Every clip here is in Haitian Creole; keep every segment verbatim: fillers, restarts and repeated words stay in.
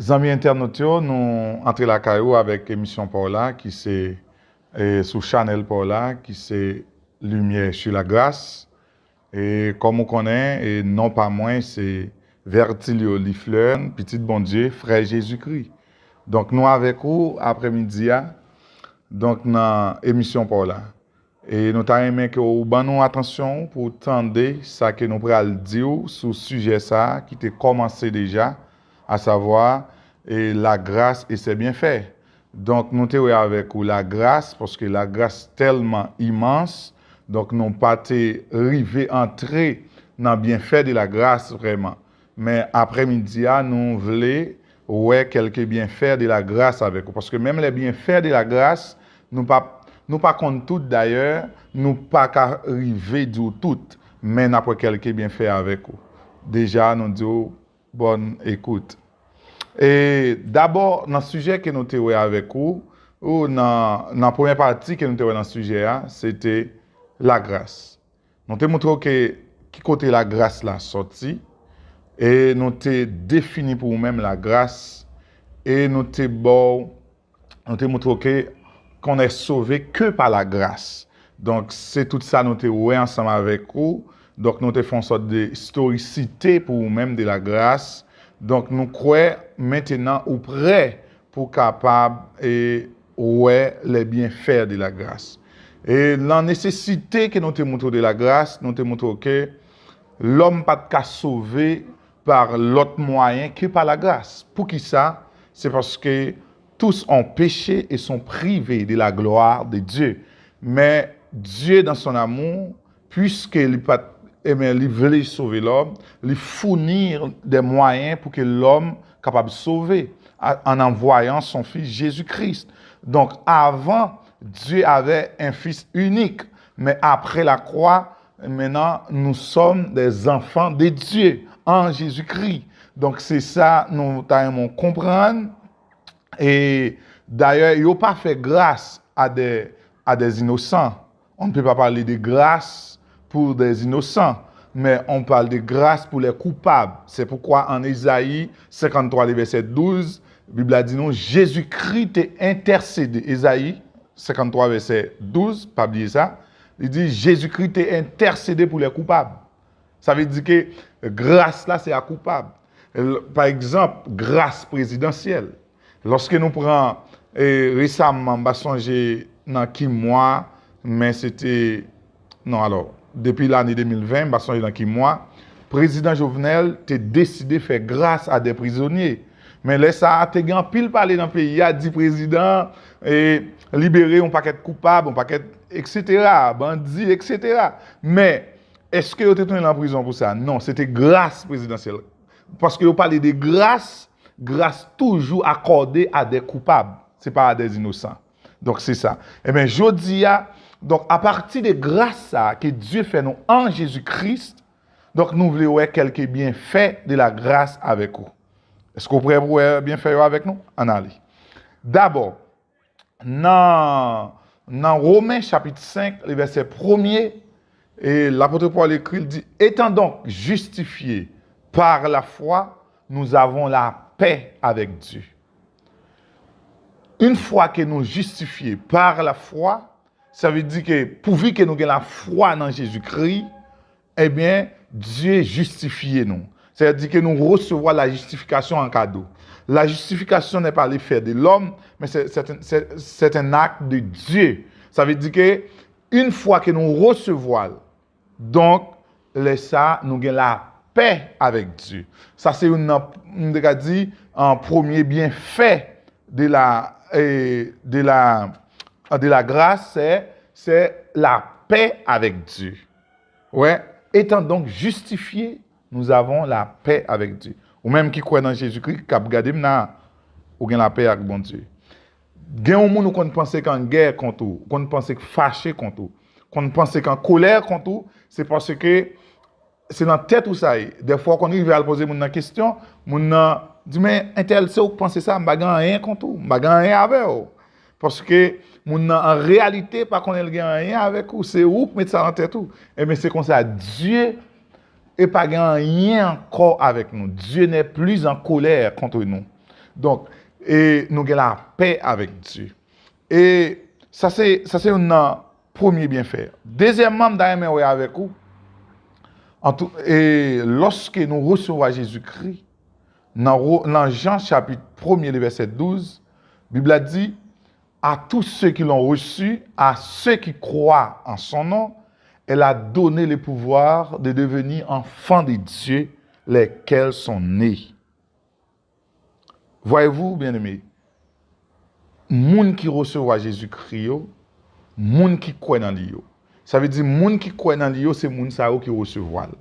Zanmi entènot yo, nou antre lakay ou avèk emisyon pa w la ki se, e, sou chanèl pa w la ki se Lumière sur la grâce. E kòm ou konnen, e non pa mwen se Vertilio Lifleur, pitit Bondye, frè Jezikri. Donk nou avèk ou aprèmidi a, donk nan emisyon pa w la. E nou ta renmen ke w ban nou atansyon w pou w tande sa ke nou pral di w sou sijè sa a ki te kòmanse deja, asavwa, e, la grâce et ses bienfaits. Donk nou te wè avèk ou la grâce, paske la grâce tèlman imans, donk nou pa te rive antre nan byenfè de la grâce vrèman. Men aprèmidi a, nou vle wè kèlke byenfè de la grâce avèk ou. Paske menm lè byenfè de la grâce, nou pa, nou pa konn tout dayè, nou pa ka rive di w tout, men n ap wè kèlke byenfè avèk ou. Deja, nou di w bòn ekout. E dabò, nan sijè ke nou te wè avèk ou, ou nan, nan premyè pati ke nou te wè nan sijè a, se te lagras. Nou te montre w ke ki kote lagras la sòti, e nou te defini pou ou menm lagras, e nou te ba w, nou te montre w ke qu'on est sauvé que par la grâce. Donk, se tout sa nou te wè ansanm avèk ou. Donk, nou te fè yon sòt de istorisite pou ou menm de lagras. Donk, nou kwè mentenan ou prè pou kapab, e, wè les bienfaits de la grâce. E nan nesesite ke nou te montre w de lagras, nou te montre w ke lòm pa t ka sove pa lòt mwayen ke pa lagras. Poukisa? Se paske tous ont péché et sont privés de la gloire de Dieu. Men Dye, dans son amour, puiske li pa t, ebyen, li vle sove lòm, li founi de mwayen pou ke lòm kapab sove, a- en envoyant son Fils Jésus-Christ. Donc, avant, Dieu avait un Fils unique, mais après la croix, maintenant, nous sommes des enfants de Dieu en Jésus-Christ. Donk, se sa nou ta renmen w konprann. E dayè, yo pa fè gras a des, à des innocents. On ne peut pas parler de grâce pour des innocents, mais on parle de grâce pour les coupables. C'est pourquoi en Ésaïe cinquante-trois, le verset douze, Bib la di nou, Jezikri te entèsede. Ezayi senkanntwa, vèsè douz, pa bliye sa. Li di, Jezikri te entèsede pou lè koupab. Sa vle di ke gras la, se a koupab. L- Pa egzanp, gras prezidansyèl. Lòske nou pran, e, resaman, m pa sonje nan ki mwa, men se te, non, alò, depi lane de mil ven, m pa sonje nan ki mwa, prezidan Jovenel te deside fè gras a de prizonye. Men lè sa a, te gen anpil pale nan peyi a, di prezidan, e, libere yon pakèt koupab, yon pakèt, et cetera, bandi, et cetera. Men, èske yo te tounen nan prizon pou sa? Non, se te gras prezidansyèl. Paske yo pale de gras, gras toujou akòde a de koupab, se pa a de inosan. Donk, se sa. Ebyen, jodi a, donk, apati de gras sa a ke Dye fè nou an Jezi Kris, donk, nou vle wè kèlke byenfè de la gras avèk ou. Èske w prè pou wè byenfè yo avèk nou? Ann ale. Dabò, nan, nan Women chapit senk, le vèsè premye, e lapot Pòl ekri, l di, Étant donc justifiés par la foi, nous avons la paix avec Dieu. Une fois que nous justifiés par la foi, sa vle di ke pouvi ke nou gen lafwa nan Jezikri, ebyen, Dye jistifye nou. Sa vle di ke nou resevwa la jistifikasyon an kado. La justification n'est pas l'effet de l'homme, mais c'est, c'est un, c'est, c'est un acte de Dieu. Sa vle di ke, une fois que nou resevwa l, donk, lè sa a, nou gen lapè avèk Dye. Sa se youn nan, m te ka di, an premye byenfè de la, e, de la, de la grâce, c'est, c'est la paix avec Dieu. Ouais. Étant donc justifiés, nous avons la paix avec Dieu. Ou menm ki kwè nan Jezikri, k ap gade m nan, ou gen lapè ak Bondye. Gen yon moun ou konn panse k an gè kont ou, ou konn panse k fache kont ou, konn panse k an kolè kont ou, se paske se nan tèt ou sa ye. Dèfwa, w konn rive al poze moun nan kesyon, moun nan di, men entèl, se ou k panse sa, m pa gen anyen kont ou, m pa gen anyen avè w. Paske moun nan, an reyalite, pa konnen l gen anyen avèk ou, se ou k met sa nan tèt ou. Ebyen, se konsa, Dye e pa gen anyen ankò avèk nou. Dieu n'est plus en colère contre nous. Donk, e nou gen lapè avèk Dye. E sa se, sa se youn nan premye byenfè. Dezyèmman, m ta renmen wè avèk ou, an tou, e lòske nou resevwa Jezikri, nan, Wo- nan Jan chapit premye, le vèsè douz, Bib la di, à tous ceux qui l'ont reçu, à ceux qui croient en son nom, elle a donné le pouvoir de devenir enfants de Dieu, lesquels sont nés. Voyez-vous, bien-aimés, moun ki resevwa Jezikri yo, moun ki kwè nan li yo. Sa vle di, moun ki kwè nan li yo, se moun sa yo ki resevwa l.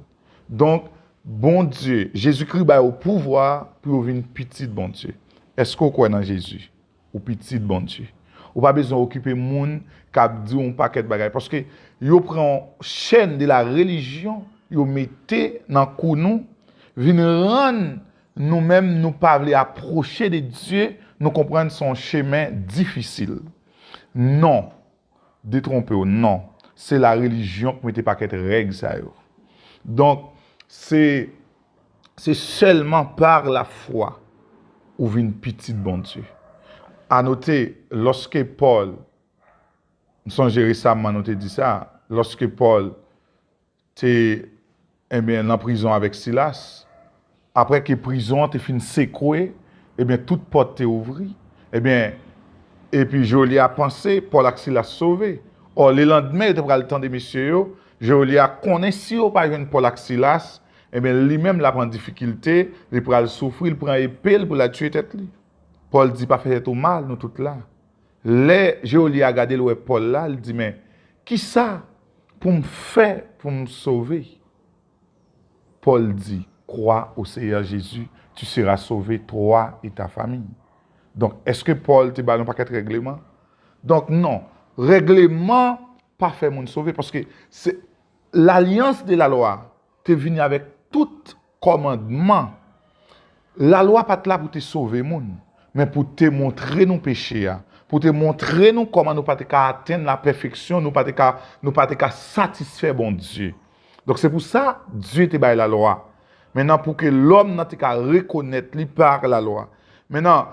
Donk, Bondye, Jezikri ba yo pouvwa pou yo vin pitit Bondye. Èske w kwè nan Jezi? Ou pitit Bondye. Ou pa bezwen okipe moun k ap di w yon pakèt bagay. Paske yo pran chèn de la relijyon, yo mete nan kou nou, vin rann nou menm nou pa vle apwoche de Dye, nou konprann se yon chemen difisil. Non, detwonpe w, non. Se la relijyon k mete pakèt règ sa yo. Donk, se, se sèlman par la foi ou vin pitit Bondye. A note, lòske Pòl, m sonje resaman nou te di sa, lòske Pòl te, ebyen, nan prizon avèk Silas, apre ke prizon an te fin sekwe, ebyen, tout pòt te ouvri. Ebyen, epi Joli a panse Pòl ak Silas sove. Ò, lelandmen, yo te pral tande mesye yo. Joli a konnen si yo pa jwenn Pòl ak Silas, ebyen, li menm l ap an difikilte, li pral soufri, li pran epe l pou l al tiye tèt li. Pòl di, pa fè tèt ou mal, nou tout la. Lè Joli a gade l wè Pòl la, li di, men, kisa pou m fè pou m sove? Pòl di, crois au Seigneur Jésus, tu seras sauvé, toi et ta famille. Donk, èske Pòl te ba l yon pakèt règleman? Donk, non. Règleman pa fè moun sove, paske se lalyans de la lwa te vini avèk tout kòmandman. Lalwa pa t la pou te sove moun, men pou te montre nou peche a, pou te montre nou kòman nou pa te ka atenn la pèfeksyon, nou pa te ka, nou pa te ka satisfè Bondye. Donk, se pou sa Dye te bay lalwa. Mentnan, pou ke lòm nan te ka rekonèt li pa lalwa. Mentnan,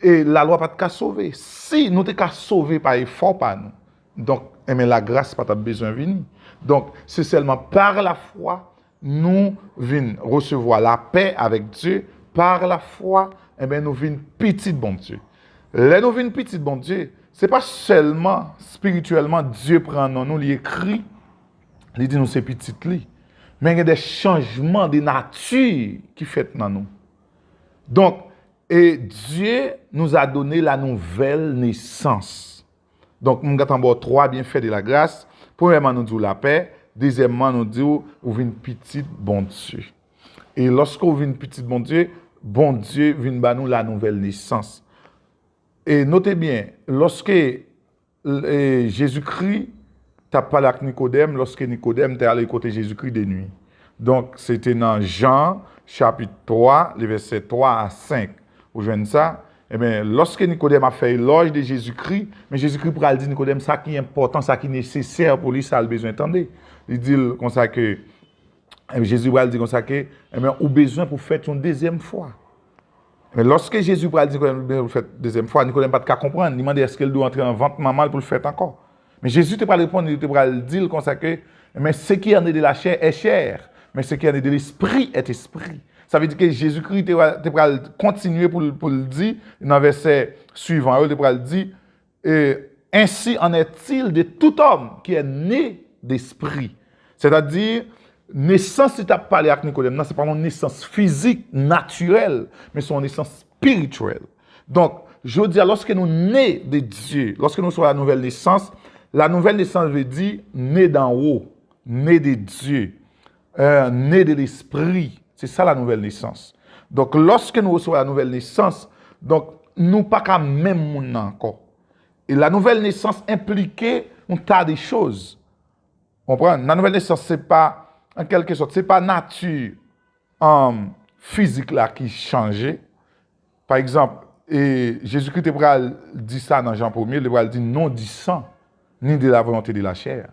e lalwa pa t ka sove. Si nou te ka sove pa efò pa nou, donk, enben, lagras pa t ap bezwen vini. Donk, se sèlman par la foi nou vin resevwa lapè avèk Dye, par la foi, enben, nou vin pitit Bondye. Lè nou vin pitit Bondye, se pa sèlman espirityèlman Dye pran non nou, li ekri, li di nou se pitit li. Men gen de chanjman de nati ki fèt nan nou. Donk, et Dieu nous a donné la nouvelle naissance. Donk, m gentan ba w twa byenfè de la gras. Premyèman, nou di w lapè. Dezyèmman, nou di w ou vin pitit Bondye. E lòske w vin pitit Bondye, Bondye vin ba nou la nouvelle naissance. E note byen, lòske, e, Jezikri t ap pale ak Nikodèm, lòske Nikodèm te ale kote Jezikri de nwi. Donk, se te nan Jan, chapit twa, le vèsè twa a senk. Ou jwenn sa? Ebyen, lòske Nikodèm ap fè elòj de Jezikri, men Jezikri pral di Nikodèm sa ki enpòtan, sa ki nesesè pou li, sa l bezwen tande. Li di l konsa ke, ebyen, Jezi pral di konsa ke, ebyen, ou bezwen pou fèt yon dezyèm fwa. Men lòske Jezi pral di Nikodèm li bezwen pou l fèt dezyèm fwa, Nikodèm pa t ka konprann. Li mande èske l dwe antre nan vant manman l pou l fèt ankò. Men Jezi te pral reponn, li te pral di l konsa ke, men ce qui est né de la chair est chair, mais ce qui est né de l'esprit est esprit. Sa vle di ke Jezikri te, te pral kontinye pou l, pou l di, nan vèsè swivan yo, li te pral di, et ainsi en est-il de tout homme qui est né d'esprit. Sètadi, nesans li t ap pale ak Nikodèm nan, se pa yon nesans fizik, natirèl, men se yon nesans espirityèl. Donk, jodi a, lòske nou ne de Dye, lòske nou resevwa la nouvelle naissance, la nouvelle naissance vle di ne d'en haut, ne de Dye, euh, ne de l'esprit. Se sa la nouvelle naissance. Donk, lòske nou resevwa la nouvelle naissance, donk, nou pa ka menm moun nan ankò. E la nouvelle naissance enplike yon ta de choz. Konprann? La nouvelle naissance, se pa, an kèlke sòt, se pa nati, um, fizik la ki chanje. Pa egzanp, e, Jezikri te pral di sa nan Jan premye, li pral di non di san, ni de la volonté de la chair.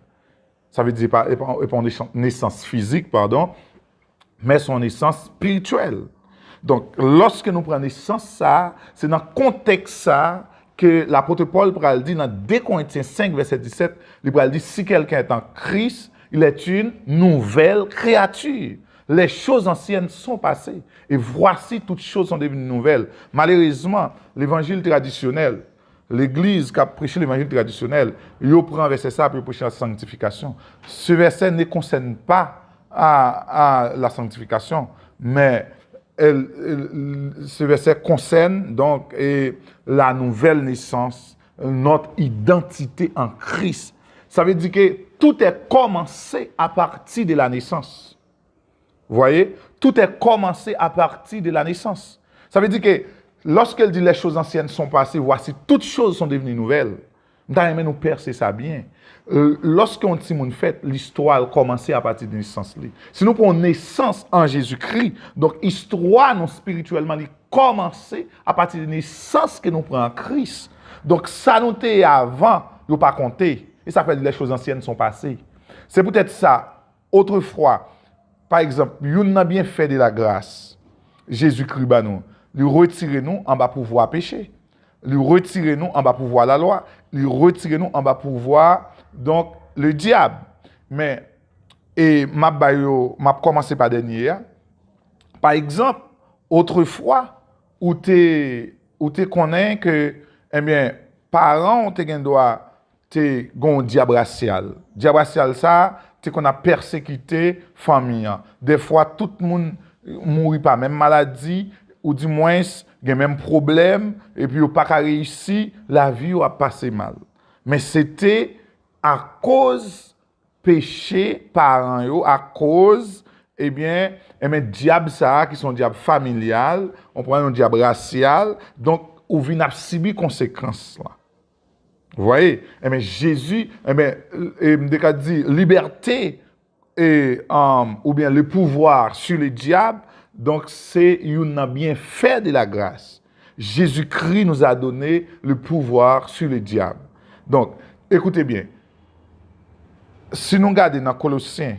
Sa vle di, e pa, e pa, e pa yon nesans, nesans fizik, padon, men se yon nesans espirityèl. Donk, lòske nou pran nesans sa a, se nan kontèks sa a ke lapot Pòl pral di nan de Korentyen senk, vèsè disèt, li pral di, si quelqu'un est en Christ, il est une nouvelle créature. Les choses anciennes sont passées, et voici toutes choses sont devenues nouvelles. Malerezman, levanjil tradisyonèl, legliz k ap preche levanjil tradisyonèl, yo pran vèsè sa pou yo preche la sanctification. Ce verset ne concerne pas à, à la sanctification, mais elle, elle, ce verset concerne donc et la nouvelle naissance, notre identité en Christ. Ça veut dire que tout est commencé à partir de la naissance. Vous voyez? Tout est commencé à partir de la naissance. Ça veut dire que lorsqu'elle dit les choses anciennes sont passées, voici toutes choses sont devenues nouvelles. M ta renmen nou pèse sa byen. Lòske yon timoun fèt, listwa l kòmanse apati de nesans li. Si nou pran yon nesans an Jezikri, donk istwa nou espirityèlman li kòmanse apati de nesans ke nou pran an Kris. Donk sa nou te ye avan, yo pa konte. E sa fè les choses anciennes sont passées. Se poutèt sa, otrefwa, pa egzanp, youn nan byenfè de la gras Jezikri ba nou, li retire nou anba pouvwa peche. Li retire nou anba pouvwa lalwa. Li retire nou anba pouvwa, donk, le dyab. Men, e m ap ba yo, m ap kòmanse pa dènye a. Pa egzanp, otrefwa, ou te, ou te konnen ke, ebyen, paran w te gen dwa te gen yon dyab rasyal. Dyab rasyal sa a te konn ap pèsekite fanmi an. Dèfwa, tout moun mouri pa menm maladi, oudimwens, gen menm pwoblèm, epi yo pa ka reyisi, lavi yo ap pase mal. Men se te akoz peche paran yo, akoz, ebyen, ebyen, dyab sa a, ki se yon dyab familyal, ou pran yon dyab rasyal, donk, ou vin ap sibi konsekans la. Vous voyez? Ebyen, Jezi, ebyen, e, m te ka di, libète, e, um, oubyen le pouvoir sur le diable, donk, se youn nan byenfè de la grâce. Jésus-Christ nous a donné le pouvoir sur le diable. Donk, ekoute byen. Si nou gade nan Kolosyen,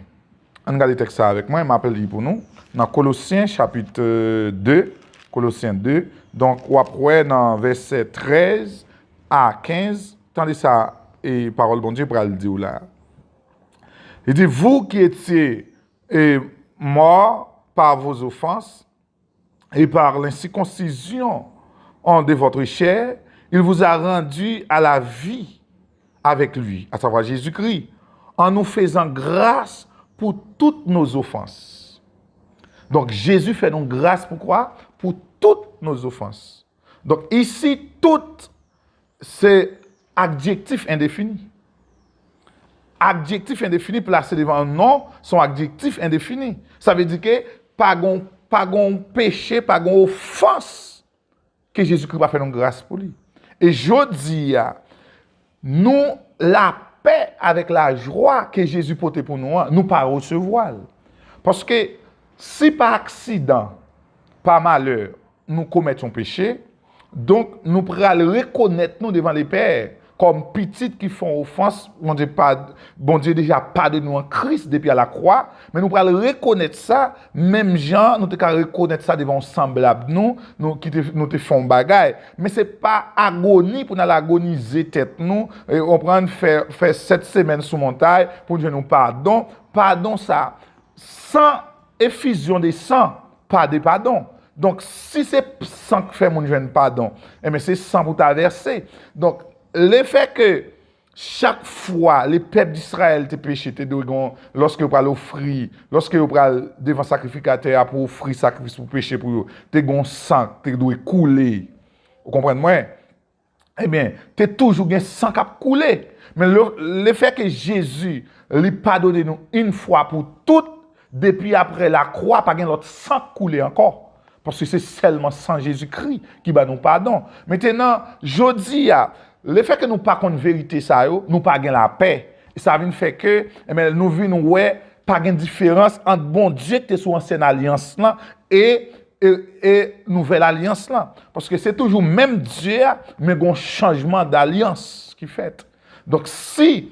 ann gade tèks sa avèk mwen, m ap li pou nou. Nan Kolosyen, chapit, euh, de, Kolosyen de, donk, w ap wè nan vèsè trèz a kenz, tande sa, e pawòl Bondye pral di w la. Li di, vous qui étiez, euh, morts par vos offenses, et par l'incirconcision de votre chair, il vous a rendu à la vie avec lui, à savoir Jésus-Christ, en nous faisant grâce pour toutes nos offenses. Donk, Jezi fè nou gras pou kwa? Pou tout nos offenses. Donk, isi, tout se adjektif endefini. Adjektif endefini plase devan yon non, se yon adjektif endefini. Sa vle di ke pa gon, pa gon peche, pa gon ofans ke Jezikri pa fè nou gras pou li. E jodi a, nou lapè avèk lajwa ke Jezi pote pou nou an, nou pa resevwa l. Paske si pa aksidan, pa malè, nou komèt yon peche, donk nou pral rekonèt nou devan Lepè kòm pitit ki fè yon ofans, Bondye pa, Bondye deja padone nou an Kris depi a lakwa, men nou pral rekonèt sa, menm jan nou te ka rekonèt sa devan yon sanblab nou, nou, ki te, nou te fè yon bagay. Men se pa agoni pou n al agonize tèt nou, e, konprann, fè, fè sèt semèn sou montay pou n jwenn yon padon. Padon sa, san efizyon de san, pa de padon. Donk, si se san k fè moun jwenn padon, enben, se san pou ta vèse. Donk, lefè ke chak fwa le pèp d'Israël te peche, te dwe gen, lòske yo pral ofri, lòske yo pral devan sakrifikatè a pou ofri sakrifis pou peche pou yo, te gen yon san k te dwe koule. Ou konprann mwen? Ebyen, te toujou gen san k ap koule. Men le, lefè ke Jezi, li padone nou yon fwa pou tout, depi apre lakwa, pa gen lòt san k koule ankò. Paske se sèlman san Jezikri ki ba nou padon. Mentenan, jodi a, lefè ke nou pa konn verite sa yo, nou pa gen lapè. E sa vin fè ke, ebyen, nou vin wè pa gen diferans ant Bondye ki te sou ansyen alyans lan e, e, e nouvèl alyans lan. Paske se toujou menm Dye a, men gen yon chanjman d'alyans ki fèt. Donk, si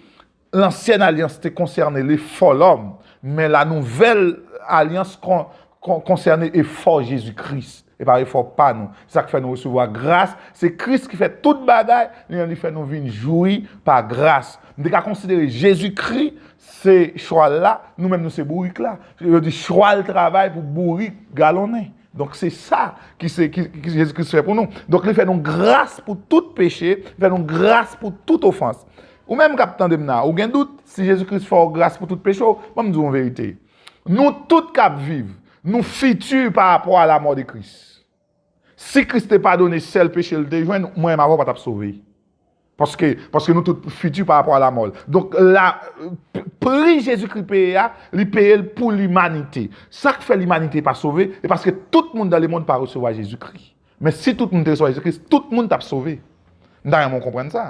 lansyen alyans te konsène le fò lòm, men la nouvèl alyans kon-, kon- konsène efò Jezi Kris, e pa efò pa nou. Se sa k fè nou resevwa gras. Se Kris ki fè tout bagay, li menm li fè nou vin jwi pa gras. Nou te ka konsidere Jezi Kri se chwal la, nou menm nou se bourik la. Yo di chwal travay pou bourik galonnen. Donk se sa ki se ki, ki Jezi Kris fè pou nou. Donk li fè nou gras pou tout peche, li fè nou gras pou tout ofans. Ou menm k ap tande m nan, ou gen dout si Jezi Kris fè w gras pou tout peche w? Ban m di w yon verite. Nou tout k ap viv, nou fiti pa rapò a lamò de Kris. Si Kris te padone sèl peche l te jwenn, mwen menm avè w pa t ap sove. Paske, paske nou tout fiti pa rapò a lamò l. Donk, la, pri Jezikri peye a, li peye l pou limanite. Sa k fè limanite pa sove, e paske tout moun dan lemonn pa resevwa Jezikri. Men si tout moun te resevwa Jezikri, tout moun t ap sove. M ta renmen w konprann sa.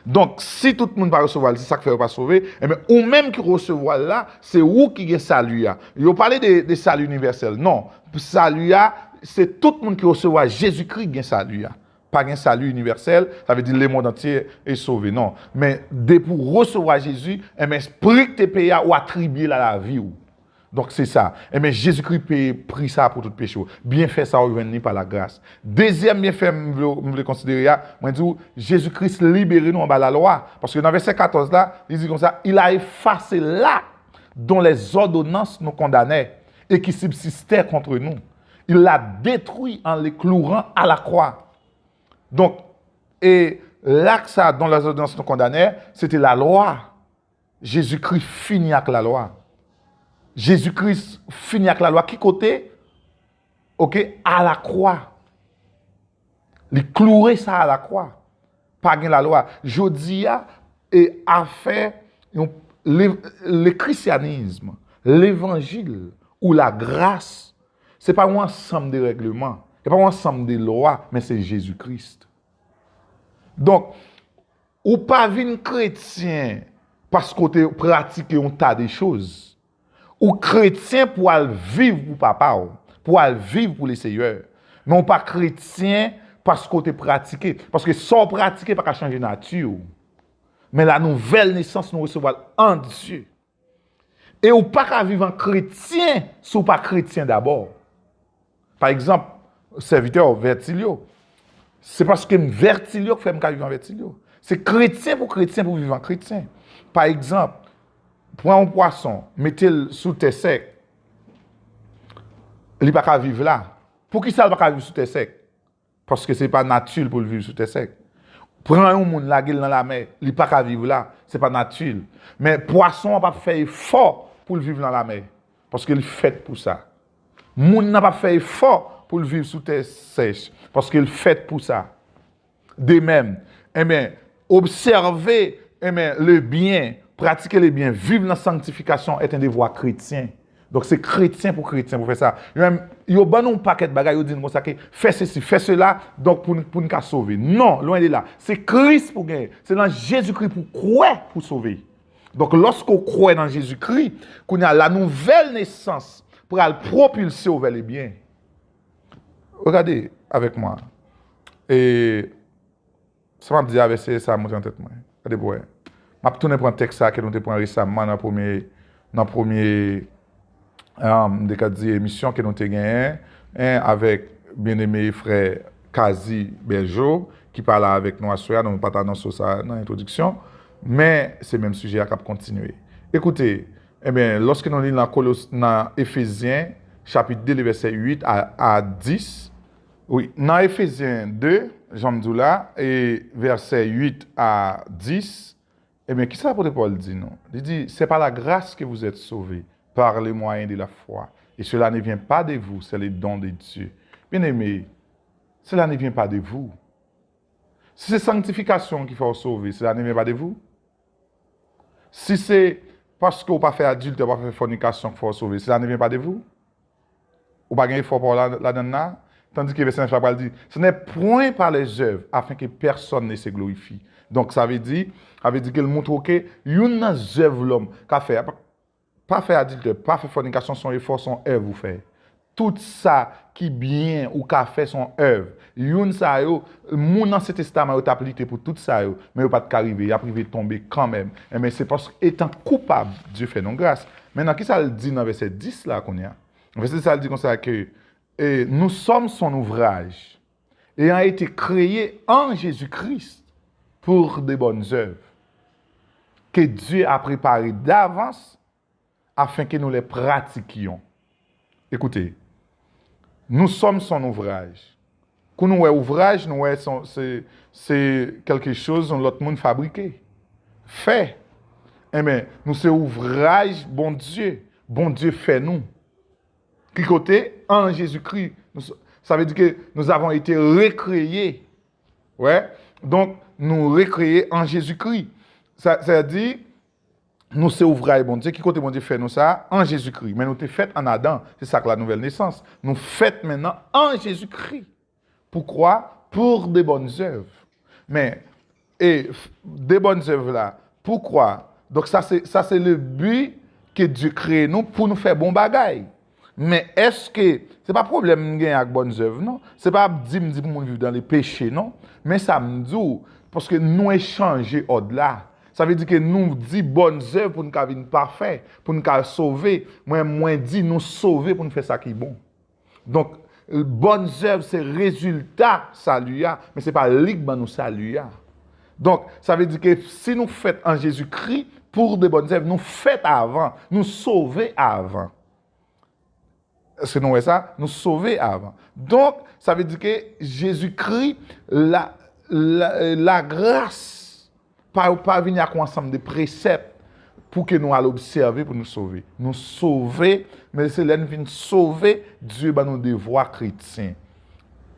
Donk, si tout moun pa resevwa l, se sa k fè yo pa sove, enben, ou menm ki resevwa l la, se ou ki gen sali a. Yo pale de, de sali inivèsèl. Non. Sali a, se tout moun ki resevwa Jezikri gen sali a. Pa gen sali inivèsèl, sa vle di lemonn antye e sove. Non. Men depi w resevwa Jezi, enben, pri k te peye a, ou atribye l a lavi w. Donk, se sa. Enben, Jezikri peye pri sa pou tout peche w. Byenfè sa w jwenn li pa lagras. Dezyèm byenfè m vle, m vle konsidere a, mwen di w, Jezikri libere nou anba lalwa. Paske nan vèsè katòz la, li di konsa, Il a effacé l'acte dont les ordonnances nous condamnaient et qui subsistait contre nous. Il l'a détruit en le clouant à la croix. Donk, e l'acte sa dont les ordonnances nous condamnaient, se te lalwa. Jezikri fini ak lalwa. Jezikri fini ak lalwa. Ki kote? Oke, alakwa. Li kloure sa alakwa. Pa gen lalwa. Jodi a, e afè yon, le, le christianisme, levanjil ou lagras, se pa yon ansanm de règleman, se pa yon ansanm de lwa, men se Jezi Kris. Donk, ou pa vin kretyen paske w te pratike yon ta de choz. Ou kretyen pou al viv pou Papa w, pou al viv pou Leseyè. Men ou pa kretyen paske w te pratike. Paske sa w pratike pa ka chanje nati w. Men la nouvèl nesans nou resevwa l an Dye. E ou pa ka viv an kretyen si w pa kretyen dabò. Pa egzanp, sèvitè w, Vètilyo. Se paske m Vètilyo k fè m ka viv an Vètilyo. Se kretyen pou kretyen pou viv an kretyen. Pa egzanp, pran yon pwason, mete l sou tè sèk, li pa ka viv la. Poukisa l pa ka viv sou tè sèk? Paske se pa nati l pou l viv sou tè sèk. Pran yon moun, lage l nan lamè, li pa ka viv la, se pa nati l. Men pwason an p ap fè efò pou l viv nan lamè, paske li fèt pou sa. Moun nan p ap fè efò pou l viv sou tè sèch, paske l fèt pou sa. De menm, enben, obsève, enben, le bien, pratiquer le bien, vivre dans sanctification est un devoir chrétien. Donk, se kretyen pou kretyen pou fè sa. Yo menm, yo ban nou yon pakèt bagay, yo di nou konsa ke fè sesi, fè sela, donk, pou n, pou n ka sove. Non, lwen de la. Se Kris pou genyen. Se nan Jezikri pou kwè pou sove. Donk, lòske w kwè nan Jezikri, kounye a, la nouvèl nesans pral pwopilse w vè le bien. Regade avec moi. E sa m ap di a, vèsè sa monte nan tèt mwen. Gade pou wè. M ap tounen pran tèks sa ke nou te pran resaman nan premye, nan premye, um, m te ka di emisyon ke nou te genyen, en, avèk byeneme frè Kazi Bèjo, ki pa la avèk nou aswè a, nou pa t anonse sa nan entwodiksyon, men se menm sijè a k ap kontinye. Ekoute, enben, lòske nou li nan Kolos-, nan Efezyen, chapit de, le vèsè uit a, a dis, wi, nan Efezyen de, jan m di w la, e vèsè uit a dis, ebyen, kisa apot Pòl di nou? Li di, c'est par la grâce que vous êtes sauvés, par le moyen de la foi. Et cela ne vient pas de vous, c'est le don de Dieu. Bien-aimé, cela ne vient pas de vous. Si se sanktifikasyon ki fè w sove, cela ne vient pas de vous. Si se paske w pa fè adiltè, w pa fè fònikasyon k fè w sove, cela ne vient pas de vous. Ou pa gen efò pa w la, ladann la. Tandis que vèsè nèf la pral di, ce n'est point par les œuvres, afin que personne ne se glorifie. Donk, sa vle di, sa vle di ke l montre w ke youn nan zèv lòm ka fè a, pa, pa fè adiltè, pa fè fònikasyon, se yon efò, se yon èv ou fè. Tout sa ki byen ou ka fè, se yon èv. Youn sa yo, moun Ansyen Testaman yo t ap lite pou tout sa yo, men yo pa t ka rive, y ap rive tonbe kanmenm. Enben, se paske, etan koupab, Dye fè nou gras. Mentnan, kisa l di nan vèsè dis la kounye a? Vèsè dis la di konsa ke, eh, nous sommes son ouvrage, ayant été créés en Jésus-Christ pour de bonnes œuvres, que Dieu a préparées d'avance afin que nous les pratiquions. Écoutez, nous sommes son ouvrage. Kou nou wè ouvraj, nou wè se, se, se quelque chose yon lòt moun fabrike, fè. Enben, nou se ouvraj Bondye. Bondye fè nou. Ki kote? An Jezikri. Nou, sa vle di ke nous avons été recréés. Wè. Donk, nou rekreye an Jezikri. Sa, sa vle di, nou se ouvraj Bondye. Ki kote Bondye fè nou sa? An Jezikri. Men nou te fèt an Adan. Se sa k la nouvèl nesans. Nou fèt mennan an Jezikri. Poukwa? Pour de bonnes œuvres. Men, e, de bonnes œuvres la, poukwa? Donk, sa se, sa se le but que Dieu kreye nou pou nou fè bon bagay. Men èske, se pa pwoblèm m gen ak bonnes œuvres, non. Se pa di m di pou moun viv dans le péché, non. Men sa m di w, paske nou echanje òd la. Sa vle di ke nou di bonnes œuvres pou n ka vin pafè, pou n ka sove. Mwen, mwen di nou sove pou n fè sa ki bon. Donk, bonnes œuvres se rezilta sali a, men se pa li k ban nou sali a. Donk, sa vle di ke si nou fèt an Jezikri, pour de bonnes œuvres, nou fèt avan, nou sove avan. Èske nou wè sa? Nou sove avan. Donk, sa vle di ke Jezikri, la, la, lagras pa, pa vini ak yon ansanm de presèp pou ke nou al obsève pou nou sove. Nou sove, men se lè n vin sove, Dye ban nou devwa kretyen.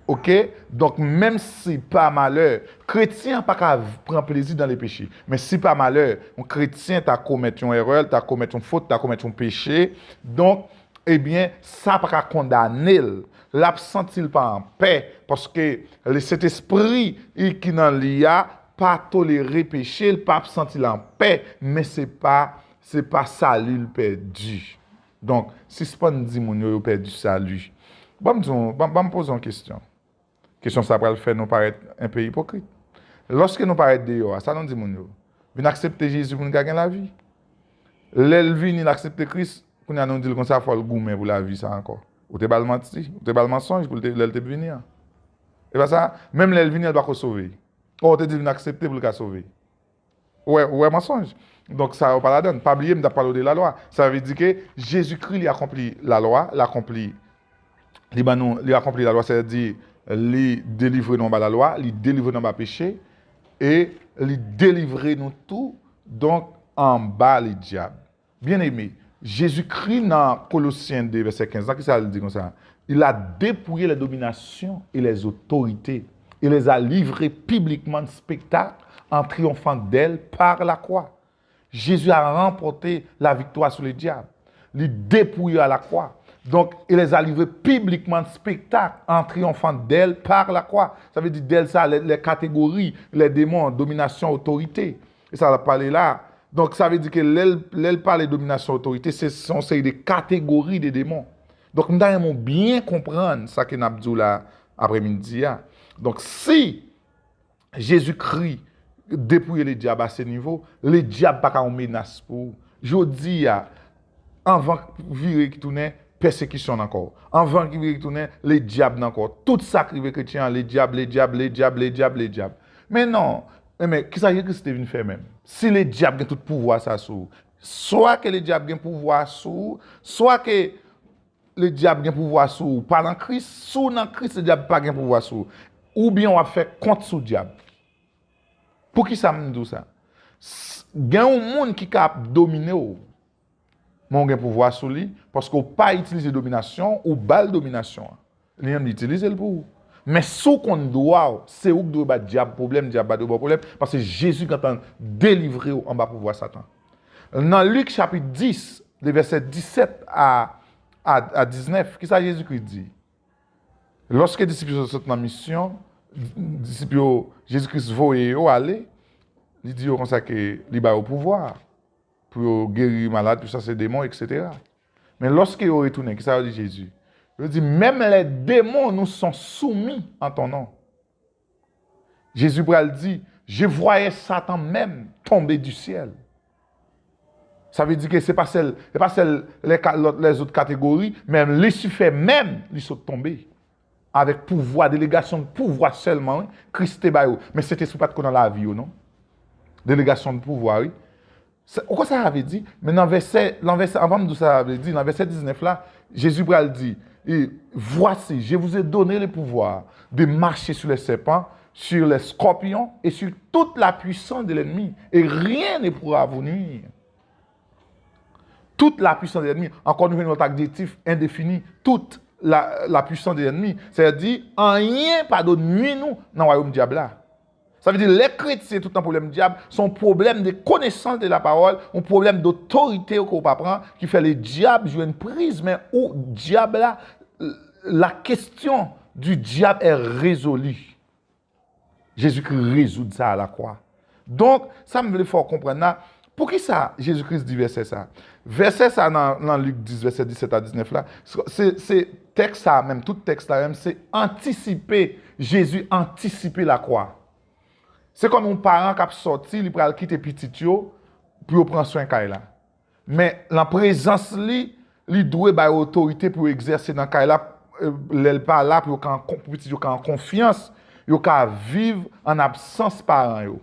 Oke? Donk, menm si pa malè, kretyen an pa ka pran plezi dans le péché. Men si pa malè, yon kretyen ta komèt yon erè, ta komèt yon fot, ta komèt yon peche, donk, ebyen, sa pa ka kondane l. L ap santi l pa anpè, paske Lesentespri ki nan li a pa tolere peche, l p ap santi l anpè, men se pa, se pa sali l pèdi. Donk, sispann di moun yo, yo pèdi sali. Ban m di w, ban, ban m poze yon kesyon. Kesyon sa pral fè nou parèt enpe ipokrit. Lòske nou parèt deyò a, sa nou di moun yo? Vin aksepte Jezi pou nou ka gen lavi. Lè l vini, l aksepte Kris, kounye a nou di l konsa, fò l goumen pou lavi sa ankò. Ou te ba l manti, ou te ba l mansonj pou l te, lè l te vini an. E pa sa, menm lè l vini an, l pako sove. Ò, ou te di l vin aksepte pou l ka sove. Ou wè, ou wè mansonj. Donk, sa yo pa ladan. Pa bliye, m t ap pale w de lalwa. Sa vle di ke Jezikri, li akonpli lalwa, l akonpli, li ban nou, li akonpli lalwa, sètadi, li delivre nou anba lalwa, li delivre nou anba peche, e li delivre nou tou, donk, anba ledyab. Byeneme, Jezikri nan Kolosyen de vèsè kenz lan, kisa l di konsa? Il a dépouillé les dominations et les autorités, et les a livrées publiquement en spectacle en triomphant d'elles par la croix. Jésus a remporté la victoire sur le diable. Li depouye a la kwa. Donk, il les a livrés publiquement en spectacle en triomphant d'elles par la croix. Sa vle di d'elles sa, les, les catégories, les démons, domination, autorité. E sa l ap pale la. Donk, sa vle di ke lè l, lè l pale dominasyon, otorite, se, se yon seri de kategori de demon. Donk, m ta renmen w byen konprann sa ke n ap di w la aprèmidi a. Donk, si Jezikri depouye ledyab a se nivo, ledyab pa ka yon menas pou ou. Jodi a, anvan vire ki tounen, pèsekisyon nan kò w. Anvan ki vire ki tounen, ledyab nan kò w. Tout sa k rive kretyen an, ledyab, ledyab, ledyab, ledyab, ledyab. Men non, men kisa Jezikri te vin fè menm? Si ledyab gen tout pouvwa sa sou ou, swa ke ledyab gen pouvwa sou ou, swa ke ledyab gen pouvwa sou ou pa nan Kris, si w nan Kris, ledyab pa gen pouvwa sou ou. Oubyen w ap fè kont sou dyab. Poukisa m di w sa? S-, gen yon moun ki ka ap domine w, men w gen pouvwa sou li, paske w pa itilize dominasyon, ou ba l dominasyon an. Li menm, li itilize l pou ou. Men si w konn dwa w, se ou k dwe ba dyab pwoblèm, dyab pa dwe ba w pwoblèm, paske Jezi gentan delivre w anba pouvwa Satan. Nan Lik chapit dis, de vèsè disèt a, a, a diznèf, kisa Jezikri di? Lòske disip yo sot nan misyon, disip yo, Jezikri voye yo ale, li di yo konsa ke li ba yo pouvwa pou yo geri malad, pou chase demon, etsetera. Men lòske yo retounen, kisa yo di Jezi? Yo di, même les démons nous sont soumis en ton nom. Jezi pral di, je voyais Satan même tomber du ciel. Sa vle di ke se pa sèl, se pa sèl lè ka, lòt, lèzòt kategori, men Lisifè menm, li sot tonbe. Avèk pouvwa, delegasyon de pouvwa sèlman, wi, Kris te ba yo. Men Sentespri pa t ko nan lavi yo, non. Delegasyon de pouvwa, wi. Sa, ou konn sa sa vle di? Men nan vèsè, nan vèsè, anvan m di w sa sa vle di, nan vèsè diznèf la, Jezi pral di, et voici, je vous ai donné le pouvoir de marcher sur les serpents, sur les scorpions et sur toute la puissance de l'ennemi, et rien ne pourra vous nuire. Tout la puissance de l'ennemi. Ankò nou jwenn lòt adjektif endefini. Tout la, la puissance de l'ennemi. Sètadi, anyen pa dwe nwi nou nan wayòm dyab la. Sa vle di, lè kretyen tout nan pwoblèm dyab, se yon pwoblèm de konesans de la pawòl, yon pwoblèm dotorite ke w pa pran, ki fè le dyab jwenn priz, men ou, dyab la, la question du diable est résolue. Jezikri rezoud sa a lakwa. Donk, sa m vle fè w konprann la, poukisa Jezikri di vèsè sa? Vèsè sa nan, nan Lik dis, vèsè disèt a diznèf la, se, se tèks sa menm, tout tèks la menm, se antisipe, Jezi antisipe lakwa. Se kòm yon paran k ap sòti, li pral kite pitit yo pou yo pran swen kay la. Men, nan prezans li, li dwe bay otorite pou yo egzèse nan kay la, eh, lè l pa la, pou yo ka an kon-, pou pitit yo ka an konfyans, yo ka viv an absans paran yo.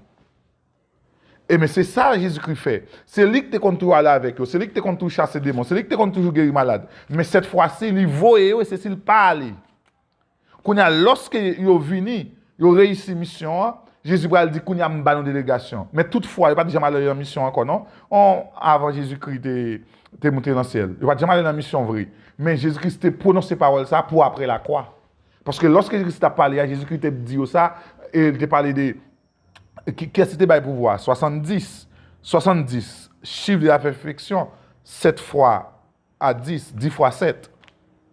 E men se sa Jezikri fè. Se li ki te konn toujou ale avèk yo, se li ki te konn toujou chase demon, se li ki te konn toujou geri malad. Men sèt fwa si, li voye yo e se si l pa ale. Kounye a, lòske yo vini, yo reyisi misyon an, Jezi pral di, "Kounye a, m ba nou delegasyon." Men toutfwa, yo pa t janm ale nan misyon ankò, non. On, avan Jezikri te, te moute nan syèl. Yo pa t janm ale nan misyon vre. Men Jezikri te pwononse pawòl sa pou apre lakwa. Paske lòske Jezikri t ap pale a, Jezikri te di yo sa, e li te pale de, ki, kiyès li te bay pouvwa? Swasanndis. Swasanndis, chif de la pèfeksyon, sèt fwa a dis, dis fwa sèt.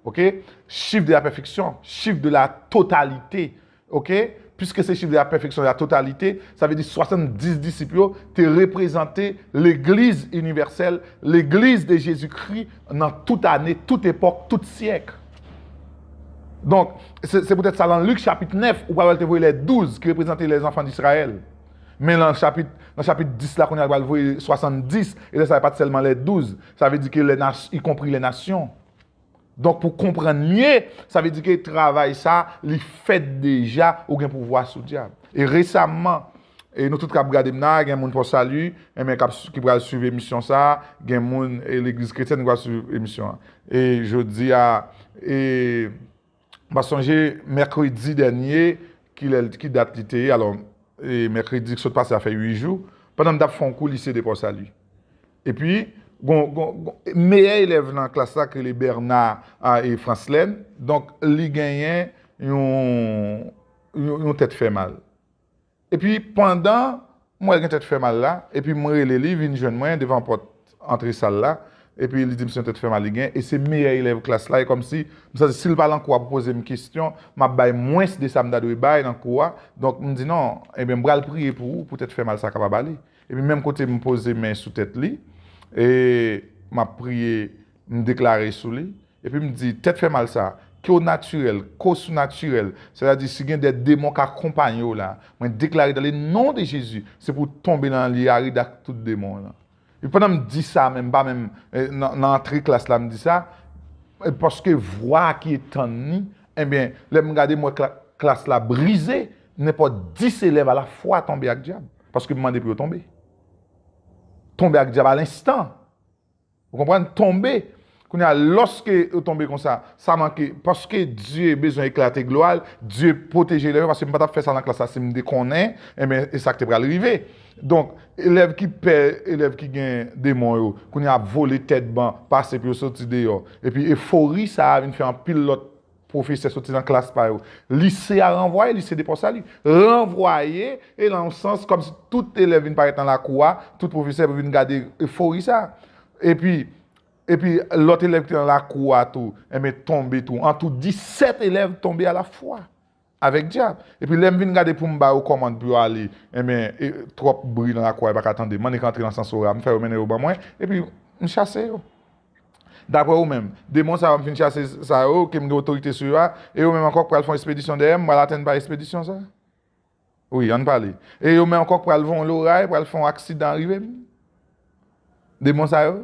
Oke? Chif de la pèfeksyon, chif de la totalité. Oke? Piske se chif de la pèfeksyon, de la totalité, sa vle di swasanndis disip yo te reprezante legliz inivèsèl, legliz de Jezikri nan tout ane, tout epòk, tout syèk. Donk, se, se poutèt sa, nan Lik chapit nèf, ou pral wè l te voye lè douz, ki reprezante lèzanfan di Izrayèl. Men nan chapit, nan chapit dis la, kounye a, li pral voye swasanndis, e lè sa a, pa t sèlman lè douz, sa vle di ke lè nas-, ikonpri lè nasyon. Donk, pou konprann mye, sa vle di ke travay sa, li fèt deja, ou gen pouvwa sou dyab. E resaman, e nou tout k ap gade m la, gen moun Pòsali, enben, k ap, ki pral swiv emisyon sa, gen moun, e legliz kretyèn ki pral swiv emisyon an. E jodi a, e M pa sonje mèkredi dènye, ki lè, ki dat li te ye, alò, e mèkredi k sot pase a fè uit jou, pandan m t ap fè yon kou lise de Pòsali. Epi, gon, gon, gon, meyè elèv nan klas la, ki rele Bernard, a, e Franslèn, donk, li genyen yon, yon, yon tèt fè mal. Epi pandan m wè l gen tèt fè mal la, epi m rele li vin jwenn mwen devan pòt antre sal la, epi li di m se yon tèt fè mal li gen, e se meyè elèv klas la, e kòmsi m santi si l pa nan kou a pou poze m kesyon, m ap bay mwens de sa m ta dwe bay nan kou a. Donk m di non, ebyen m pral priye pou ou, pou tèt fè mal sa kapab ale. Epi menm kote m poze men sou tèt li, e m ap priye, m deklare sou li. Epi m di, tèt fè mal sa, ke w natirèl, ke w sinatirèl, sètadi si gen de demon k akonpanye w la, mwen deklare dans le nom de Jésus, se pou w tonbe nan li arèd ak tout demon an. Epi pandan m di sa, menm pa menm, eh, nan, nan antre klas la, m di sa, eh, paske vwa ki etann ni, ebyen, lè m gade, m wè kla-, klas la brize, nenpòt dis elèv alafwa tonbe ak dyab, paske m mande pou yo tonbe. Tonbe ak dyab alenstan. Ou konprann? Tonbe. Kounye a, lòske yo tonbe konsa, sa manke, paske Dye bezwen eklate glwa l, Dye pwoteje elèv yo, paske m pa t ap fè sa nan klas la si m te konnen, enben, e sa k te pral rive. Donk, elèv ki pè, elèv ki gen demon yo, kounye a ap vole tèt ban, pase pou yo soti deyò. Epi efori sa a vin fè anpil lòt pwofesè soti nan klas pa yo. Lise a ranvwaye, lise de Pòsali ranvwaye, e nan yon sans, kòmsi tout elèv vin parèt nan lakou a, tout pwofesè pou vin gade efori sa. Epi, epi lòt elèv ki te nan lakou a tou, enben, tonbe tou. Antou, disèt elèv tonbe alafwa avèk dyab. Epi lè m vin gade pou m ba yo kòmand pou yo ale, enben, e, twòp bri nan lakou a, yo pa ka tande. M annik antre nan sans ora, m fè yo mennen yo ban mwen, epi m chase yo. Daprè ou menm, demon sa yo m fin chase sa yo, ke m gen otorite sou yo a, e yo menm ankò k pral fè yon espedisyon dèyè m, m pral atenn pa espedisyon sa? Wi, ann pale. E yo menm ankò k pral voye yon loray, pral fè yon aksidan rive m? Demon sa yo,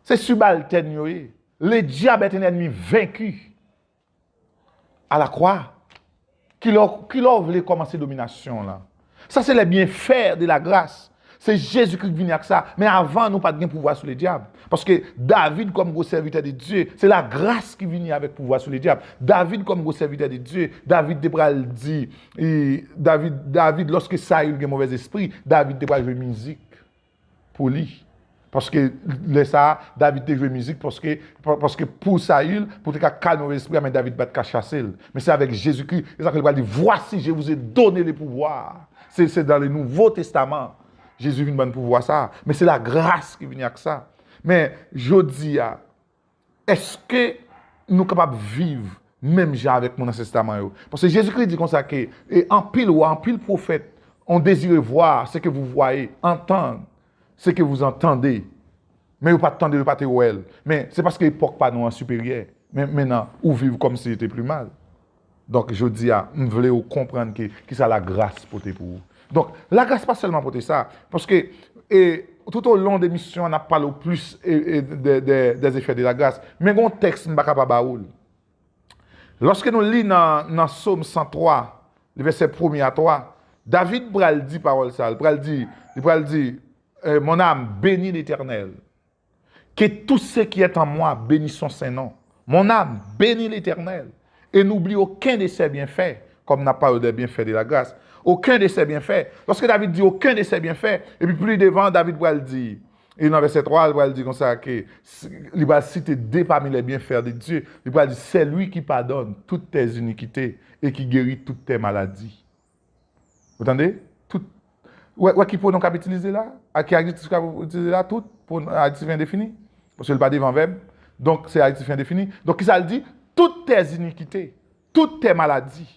se sibaltèn yo ye. Le diable est un ennemi vaincu à la croix. Kilè, kilè w vle kòmanse dominasyon w lan? Sa se les bienfaits de la grâce. Se Jezikri ki vini ak sa. Men avan, nou pa t gen pouvwa sou le diable. Paske David, kòm gwo sèvitè de Dye, se lagras ki vini avèk pouvwa sou le diable. David, kòm gwo sèvitè de Dye, David te pral di, e, David, David, lòske Sayil gen movèzespri, David te pral jwe mizik pou li. Paske lè sa a, David te jwe mizik, paske, pa- paske pou Sayil, pou te ka kalme movèzespri a, men David pa t ka chase l. Men se avèk Jezikri, e sa ke li pral di, Voici, je vous ai donné le pouvoir. Se, se dans le Nouveau Testament, Jezi vin ban n pouvwa sa a. Men se lagras ki vini ak sa. Men jodi a, èske nou kapab viv menm jan avèk moun ansèstaman yo? Paske Jezikri di konsa ke, e anpil wa, anpil pwofèt ont désiré voir ce que vous voyez, entendre ce que vous entendez. Men yo pa t tande, yo pa te wè l. Men se paske epòk pa nou an siperyè. Men mennan, ou viv kòmsi li te pli mal. Donk, jodi a, m vle w konprann ke kisa lagras pote pou ou. Donk, lagras pa sèlman pote sa. Paske, e, tout o lon de misyon an, n ap pale w plis, e, e, de, de, des effets de la grâce. Men gon tèks m pa ka pa ba ou l. Lòske nou li nan, nan Sòm san twa, le vèsè premye a twa, David pral di pawòl sa, li pral di, li pral di, euh, Mon âme, bénis l'Éternel. Que tout ce qui est en moi bénisse son saint nom. Mon âme, bénis l'Éternel. Et n'oublie aucun de ses bienfaits, comme n ap pale de bienfaits de la grâce. Aucun de ses bienfaits. Lòske David di aucun de ses bienfaits, epi pli devan, David pral di, e nan vèsè twa, li pral di konsa ke s- li pral site de pami les bienfaits de Dieu. Li pral di, C'est lui qui pardonne toutes tes iniquités et qui guérit toutes tes maladies. Ou tande? Tout. Wè, wè ki pwonon k ap itilize la? A ki adjektif k ap itilize la? Tout. Pwonon, adjektif endefini. Paske l pa devan vèb. Donk, se adjektif endefini. Donk, kisa l di? Toutes tes iniquités, toutes tes maladies.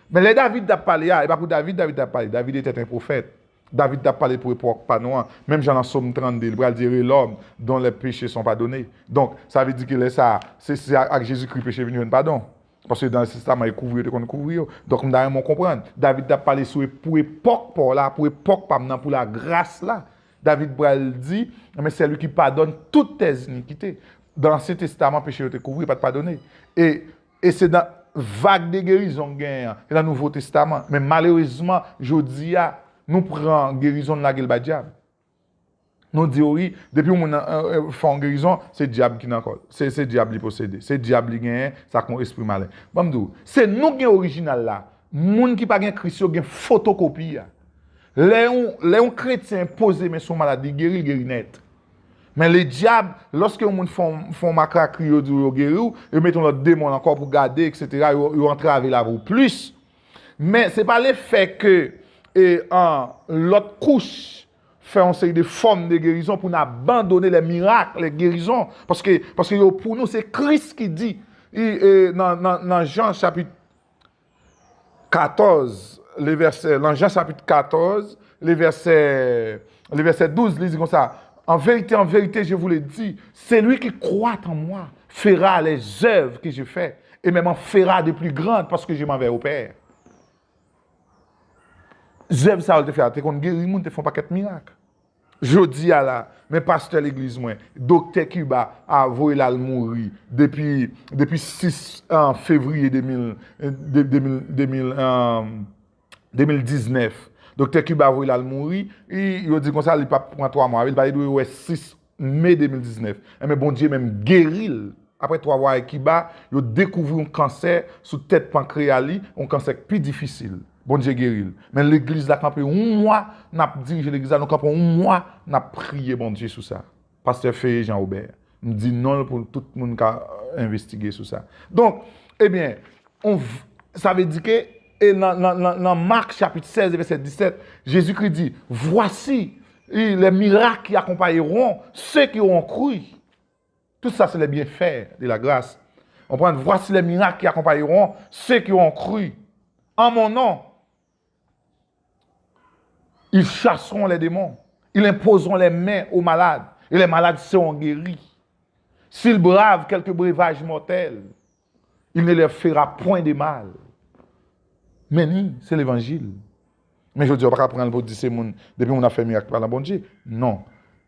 Men lè David t ap pale a, e pa pou David, David t ap pale. David était un prophète. David t ap pale pou epòk pa nou an. Menm jan nan Sòm trannde, li pral di, Heureux l'homme dont les péchés sont pardonnés. Donk, sa vle di ke lè sa a, se, se ak Jezikri peche vin jwenn padon. Paske dan Testaman e kouvri yo te konn kouvri yo. Donk, m ta renmen w konprann. David t ap pale sou e- pou epòk pa w la, pou epòk pa m nan, pou lagras la. David pral di, Men c'est lui qui pardonne toutes tes iniquités. Dan Ansyen Testaman, peche yo te kouvri, pa t padone. E, e se nan vag de gerizon k genyen an, e nan Nouvo Testaman. Men malerezman, jodi a, nou pran gerizon, n lage l bay dyab. Nou di, wi, depi yon moun nan, euh, euh, fè yon gerizon, se dyab ki nan kò l. Se, se dyab li posede. Se dyab li genyen, sa k yon espri malen. Ban m di w, se nou k gen orijinal la. Moun ki pa gen Kris yo gen fotokopi a. Lè yon, lè yon kretyen poze men sou yon malad, li geri, li geri nèt. Men le dyab, lòske yon moun fè yon, fè yon makrakri, yo di w yo geri w, yo mete yon lòt demon ankò pou gade, etsetera, yo, yo antrave lavi w plis. Men se pa lefè ke, e, an, lòt kouch fè yon seri de fòm de gerizon pou n abandone les miracles, les guérisons. Paske, paske yo pou nou, se Kris ki di, i, e, nan, nan, nan Jan chapit katòz, le vèsè, nan Jan chapit katòz, le vèsè, le vèsè douz, li di konsa, En vérité, en vérité, je vous le dis, celui qui croit en moi fera les œuvres que je fais, et même en fera de plus grandes, parce que je m'en vais au Père. Zèv sa yo l te fè a, te konn geri moun, te fè yon pakèt mirak. Jodi a la, men pastè legliz mwen, doktè Kiba a voye l al mouri depi, depi sis, euh, fevriye de mil, de, de mil, de mil, euh, de mil diznèf. Doktè Kiba voye l al mouri, e yo di konsa li p ap pran twa mwa, li pa dwe wè sis me de mil diznèf. Enben, Bondye menm geri l. Apre twa mwa e Kiba, yo dekouvri yon kansè sou tèt pankreya li, yon kansè k pi difisil. Bondye geri l. Men legliz la kanpe yon mwa, n ap dirije legliz la, nou kanpe yon mwa, n ap priye Bondye sou sa. Pastè Feye Jean Robert. M di non l pou tout moun ka, euh, envestige sou sa. Donk, ebyen, on v- sa vle di ke, e nan, nan, nan, nan Mak chapit sèz, vèsè disèt, Jezikri di, Voici les miracles qui accompagneront ceux qui auront cru. Tout sa, se les bienfaits de la grâce. Konprann? Voici les miracles qui accompagneront ceux qui auront cru. En mon nom, ils chasseront les démons. Ils imposeront les mains aux malades. Et les malades seront guéris. S'ils bravent quelques breuvages mortels, il ne leur fera point de mal. Men ni, se levanjil. Men jodi a, w pa ka pran l pou di se moun, depi moun ap fè mirak, pa nan Bondye. Non.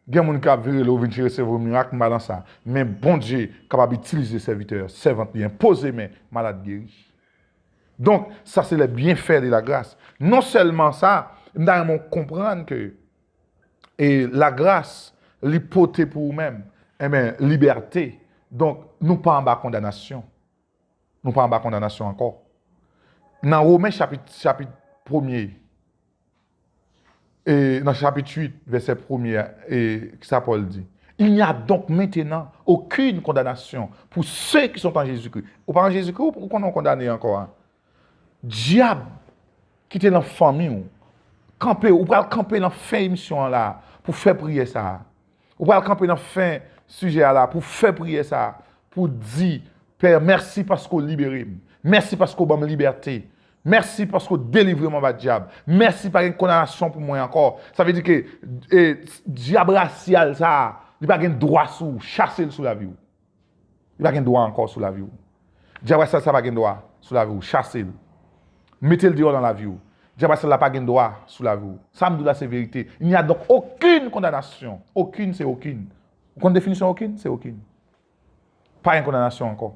Gen moun k ap vire le ou vin resevwa mirak, m pa nan sa. Men Bondye kapab itilize sèvitè, sèvant li, enpoze men, malad geri. Donk, sa se les bienfaits de la grâce. Non sèlman sa, m ta renmen w konprann ke e lagras, li pote pou ou menm, enben, libète. Donk, nou pa anba kondanasyon. Nou pa anba kondanasyon ankò. Nan Women chapit, chapit premye, e nan chapit uit, vèsè premye a, e kisa Pòl di? Il n'y a donc maintenant aucune condamnation pour ceux qui sont en Jésus-Christ. Ou pa an Jezikri, ou, ou konnen w kondane ankò a. Dyab ki te nan fanmi w, kanpe, ou pral kanpe nan fen emisyon an la pou fè priyè sa a. Ou pral kanpe nan fen sijè a la pou fè priyè sa a, pou di, Pè, mèsi paske w libere m. Mèsi paske w ban m libète. Mèsi paske w delivre m anba dyab. Mèsi, pa gen kondanasyon pou mwen ankò. Sa vle di ke e, dyab rasyal sa a, li pa gen dwa sou ou, chase l sou lavi w. Li pa gen dwa ankò sou lavi w. Dyab rasyal sa pa gen dwa sou lavi w. Chase l. Mete l deyò nan lavi w. Dyab rasyal la pa gen dwa sou lavi w. Sa m di w la se verite. Il n'y a donc aucune condamnation. Aucune, se okenn. Ou konn definisyon okenn? Se okenn. Pa gen kondanasyon ankò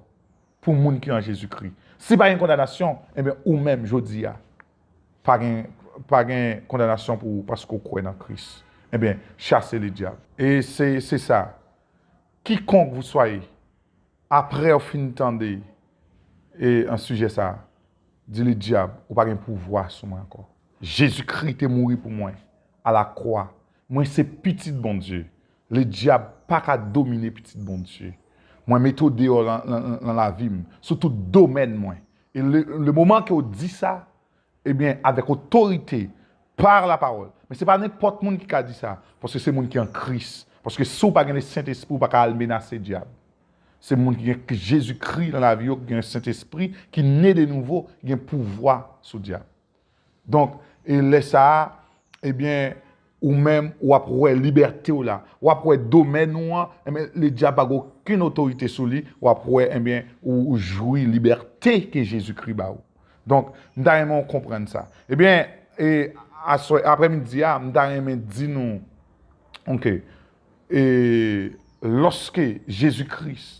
pou moun ki an Jezikri. Si pa gen kondanasyon, ebyen, ou menm, jodi a, pa gen, pa gen kondanasyon pou ou paske w kwè nan Kris. Ebyen, chase le diable. E se, se sa. Quiconque vous soyez, apre w fin tande e an sijè sa a, di li, dyab, ou pa gen pouvwa sou mwen ankò. Jezikri te mouri pou mwen alakwa. Mwen se pitit Bondye. Le dyab pa ka domine pitit Bondye. Mwen mete w deyò nan, nan, nan lavi m, sou tout domèn mwen. E le, le moman ke w di sa, ebyen, avèk otorite, par la parole. Men se pa nenpòt moun ki ka di sa, paske se moun ki an Kris. Paske si w pa gen le Sentespri, ou pa ka al menase dyab. Se moun ki gen Jezikri nan lavi yo, ki gen Sentespri, ki ne de nouvo, ki gen pouvwa sou dyab. Donk, e lè sa a, ebyen, ou menm, w ap wè libète w la. W ap wè domèn ou an, ebyen, le dyab pa gen okenn otorite sou li, w ap wè, ebyen, ou, ou jwi libète ke Jezikri ba ou. Donk, m ta renmen w konprann sa. Ebyen, e, aswè, aprèmidi a, m ta renmen di nou, oke, e, lòske Jezi Kris,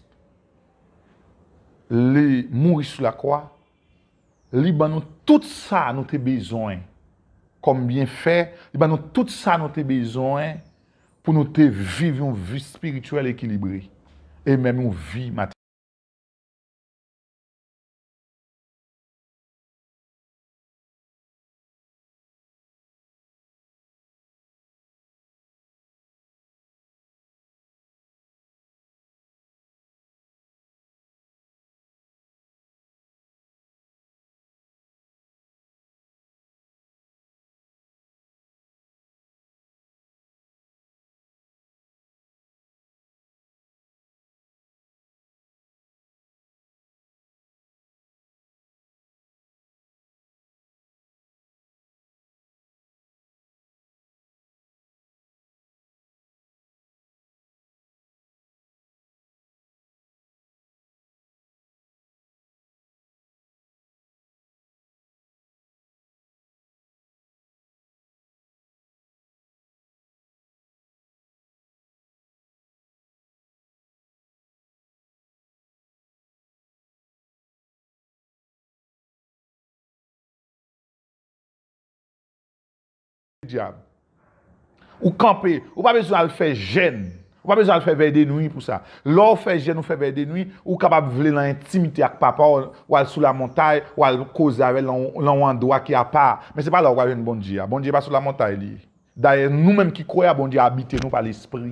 li mouri sou lakwa, li ban nou tout sa nou te bezwen kòm byenfè, li ban nou tout sa nou te bezwen pou nou te viv yon vi espirityèl ekilibre, e menm yon vi materyo. Dyab. Ou kanpe, ou pa bezwen al fè jèn. Ou pa bezwen al fè vèy de nwi pou sa. Lè w fè jèn, ou fè vèy de nwi, ou kapab vle nan entimite ak Papa w, w al sou lamontay, w al koze avè l nan, nan yon andwa ki apa. Men se pa la w pral jwenn Bondye a. Bondye pa sou lamontay li ye. Dayè, nou menm ki kwè a, Bondye abite nou pa Lespri.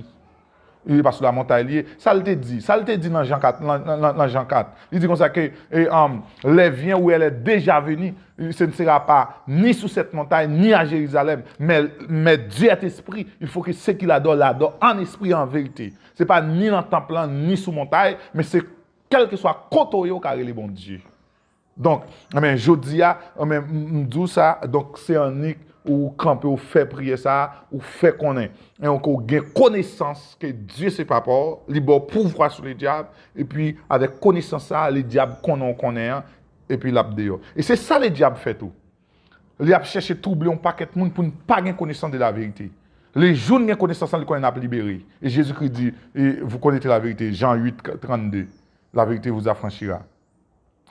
Li pa sou lamontay li ye. Sa l te di? Sa l te di nan Jan kat, nan, nan, nan, nan Jan kat? Li di konsa ke, e, um, les viens où elle est déjà venue, ce ne sera pas ni sous cette montagne, ni à Jérusalem, mais, mais Dieu est esprit, il faut que ceux qui l'adorent l'adorent en esprit et en vérité. Se pa ni nan tanp lan, ni sou montay, men se kèlkeswa kote w ye, w ka rele Bondye. Donk, enben, jodi a, enben, m, m di w sa, donk, se annik ou kanpe, ou fè priyè sa, ou fè konnen. E ou gen konesans ke Dye se papa w, li ba w pouvwa sou le dyab, epi avèk konesans sa, le dyab konnen w konnen an, epi l ap deyò. E se sa le dyab fè tou. Li ap chèche twouble yon pakèt moun pou n pa gen konesans de la verite. Le jou n gen konesans lan, li konnen n ap libere. E Jezikri di, e, vous connaîtrez la vérité, Jean huit trente-deux, la vérité vous affranchira.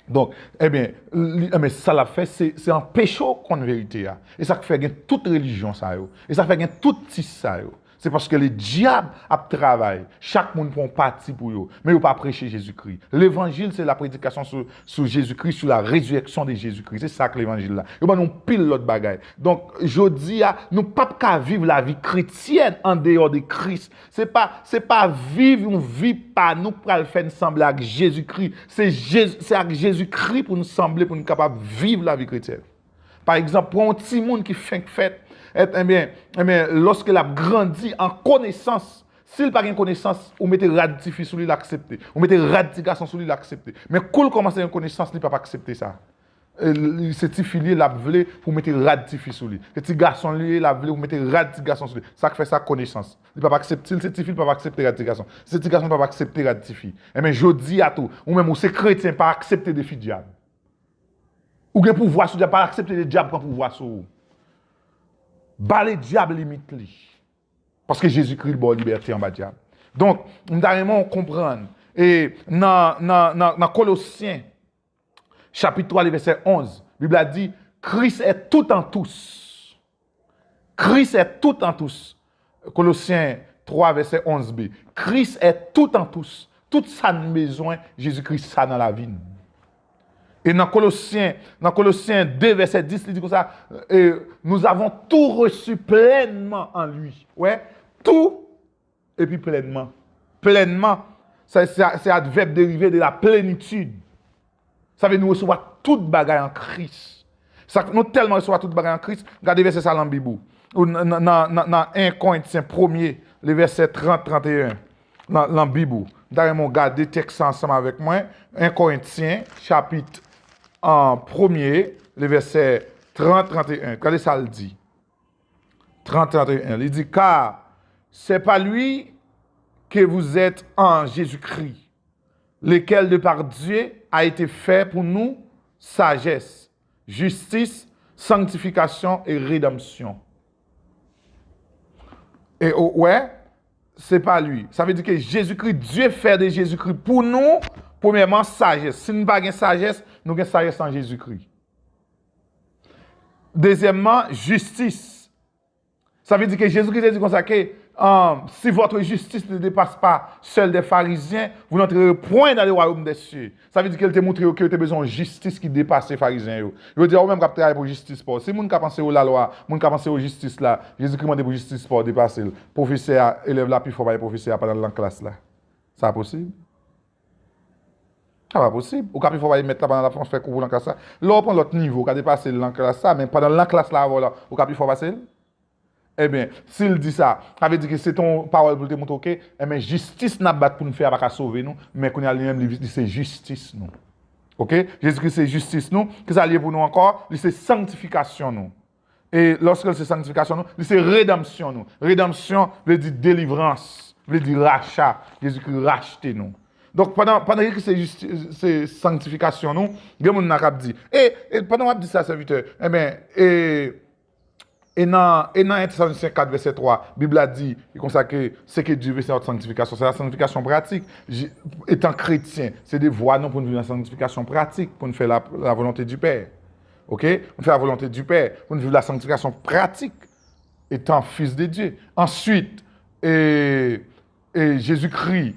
Donk, ebyen, li, ebyen, sa l ap fè, se, se anpeche w konn verite a. E sa k fè gen tout relijyon sa yo. E sa k fè gen tout tis sa yo. Se paske le dyab ap travay. Chak moun pran yon pati pou yo. Men yo pa preche Jezikri. Levanjil, se la predikasyon sou, sou Jezikri, sou la rezireksyon de Jezikri. Se sa k levanjil la. Yo ban nou pil lòt bagay. Donk, jodi a, nou p ap ka viv lavi kretyèn andeyò de Kris. Se pa, se pa viv yon vi pa nou k pral fè n sanble ak Jezikri. Se Jez-, se ak Jezikri pou n sanble, pou n kapab viv lavi kretyèn. Pa egzanp, pran yon timoun ki fenk fèt, et, ebyen, ebyen, lòske l ap grandi an konesans, si l pa gen konesans, ou mete rad tifi sou li, l aksepte. Ou mete rad ti gason sou li, l aksepte. Men kou l kòmanse gen konesans, li p ap aksepte sa. E, li, se tifi li ye, l ap vle pou mete rad tifi sou li. Se ti gason li ye, l ap vle pou mete rad ti gason sou li. Sa k fè sa konesans. Li p ap aksepte, si l se tifi, li p ap aksepte rad ti gason. Si se ti gason, li p ap aksepte rad tifi. Enben, jodi a tou, ou menm ou se kretyen, pa aksepte defi dyab. Ou gen pouvwa sou dyab, pa aksepte le dyab pran pouvwa sou ou. Ba le dyab limit li. Paske Jezikri ba w libète anba dyab. Donk, m ta renmen w konprann. E nan, nan, nan, nan Kolosyen, chapit twa, le vèsè onz, Bib la di, Christ est tout en tous. Christ est tout en tous. Kolosyen twa, vèsè onz b. Christ est tout en tous. Tout sa n bezwen, Jezikri sa nan lavi n. E nan Kolosyen, nan Kolosyen de, vèsè dis, li di konsa, e, nous avons tout reçu pleinement en lui. Wè, tout epi plènman. Plènman, sa, se, se advèb derive de la plenitude. Sa vle nou resevwa tout bagay an Kris. Sa, nou tèlman resevwa tout bagay an Kris, gade vèsè sa nan Bib ou. Ou nan, nan, nan, nan, nan en Korentyen premye, le vèsè trant, trant e en, nan, nan Bib ou. M ta renmen w gade tèks sa ansanm avèk mwen. En Korentyen, chapit, an, premye, le vèsè trant, trant e en. Gade sa l di. Trant, trant e en. Li di, car c'est par lui que vous êtes en Jésus-Christ, lequel de par Dieu a été fait pour nous sagesse, justice, sanctification et rédemption. E, o, wè, se pa li. Sa vle di ke Jezikri, Dye fè de Jezikri pou nou, premyèman, sajès. Si n pa gen sajès, nou gen sajès an Jezikri. Dezyèmman, jistis. Sa vle di ke Jezikri te di konsa ke, euh, si votre justice ne dépasse pas celle des pharisiens, vous n'entrerez point dans le royaume des cieux. Sa vle di ke l te montre yo ke yo te bezwen yon jistis ki depase farizyen yo. Yo di a ou menm k ap travay pou jistis pa w. Si moun ka panse yo lalwa, moun ka panse yo jistis la, Jezikri mande pou jistis pa w depase l. Pwofesè a, elèv la pi fò pase pwofesè a pandan l nan klas la. Sa posib? Sa pa posib. Ou ka pi fò pase mèt la pandan l ap fè kou pou nan klas la. Lè w pran lòt nivo, ou ka depase l nan klas la, men pandan l nan klas la avè w la, ou ka pi fò pase l? Ebyen, si l di sa, sa vle di ke se te yon pawòl pou l te montre w ke, ebyen, jistis n ap bat pou n fè a pa ka sove nou, men kounye a li menm, li, li se jistis nou. Oke? Jezikri se jistis nou. Kisa l ye pou nou ankò? Li se sanktifikasyon nou. E lòske l se sanktifikasyon nou, li se redanmsyon nou. Redanmsyon vle di delivrans, vle di racha. Jezikri rachte nou. Donk, pandan, pandan Jezikri se jisti-, se sanktifikasyon nou, gen moun nan k ap di, e, e pandan w ap di sa, sèvitè, ebyen, e, e nan, e nan en Tesalonisyen kat vèsè twa, Bib la di, e konsa ke, ce que Dieu veut, c'est notre sanctification. Se la sanktifikasyon pratik. Je-, etan kretyen, se devwa nou pou n viv nan sanktifikasyon pratik, pou n fè la, la volonté du Père. Oke? Pou n fè la volonté du Père, pou n viv la sanktifikasyon pratik, etan fis de Dye. Answit, e, e Jezikri,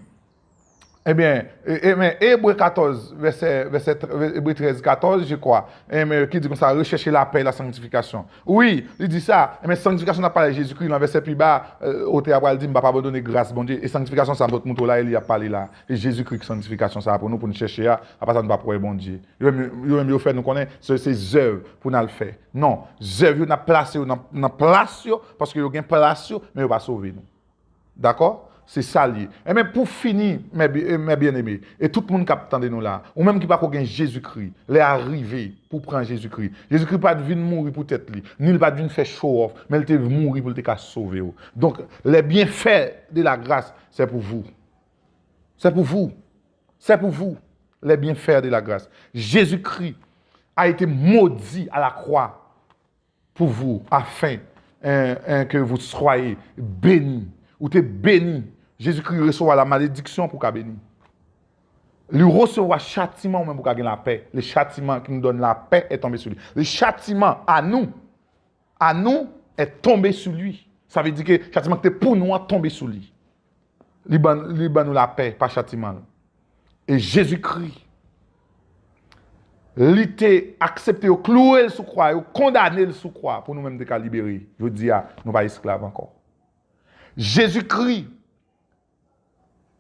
ebyen, e, e, men Ebre katòz, vèsè, vèsè tr-, Ebre trèz katòz, je crois, ebyen, ki di konsa, recherchez la paix et la sanctification. Wi, li di sa, ebyen, sanktifikasyon n ap pale Jezikri, nan vèsè pi ba, e, otè a pral di, m p ap abandone gras Bondye, e sanktifikasyon sa m sot montre w la, e li ap pale la. E Jezikri k sanktifikasyon sa pou nou, pou n chèche a, apa sa nou p ap wè Bondye. Yo menm, yo menm yo fè nou konnen se, se zèv pou n al fè. Non, zèv yo n ap plase yo nan, nan plas yo, paske yo gen plas yo, men yo pa sove nou. Dakò? Se sa l ye. Ebyen, pou fini, mè bi-, mè byeneme, e tout moun k ap tande nou la, ou menm ki pako gen Jezikri, lè a rive pou w pran Jezikri. Jezikri pa t vin mouri pou tèt li, ni l pa t vin fè show off, men l te mouri pou l te ka sove w. Donk, les bienfaits de la grâce, c'est pour vous. C'est pour vous. C'est pour vous, les bienfaits de la grâce. Jésus-Christ a été maudit à la croix pour vous, afin en, en, que vous soyez béni. Ou te beni. Jezikri resevwa la malediksyon pou w ka beni. Li resevwa chatiman ou menm pou w ka gen lapè. Le châtiment qui nous donne la paix est tombé sur lui. Le châtiment à nous, à nous est tombé sur lui. Sa vle di ke chatiman ki te pou nou an tonbe sou li. Li ban, li ban nou lapè pa chatiman l. E Jezikri, li te aksepte yo klouwe l sou kwa, yo kondane l sou kwa pou nou menm te ka libere. Jodi a, nou pa esklav ankò. Jezikri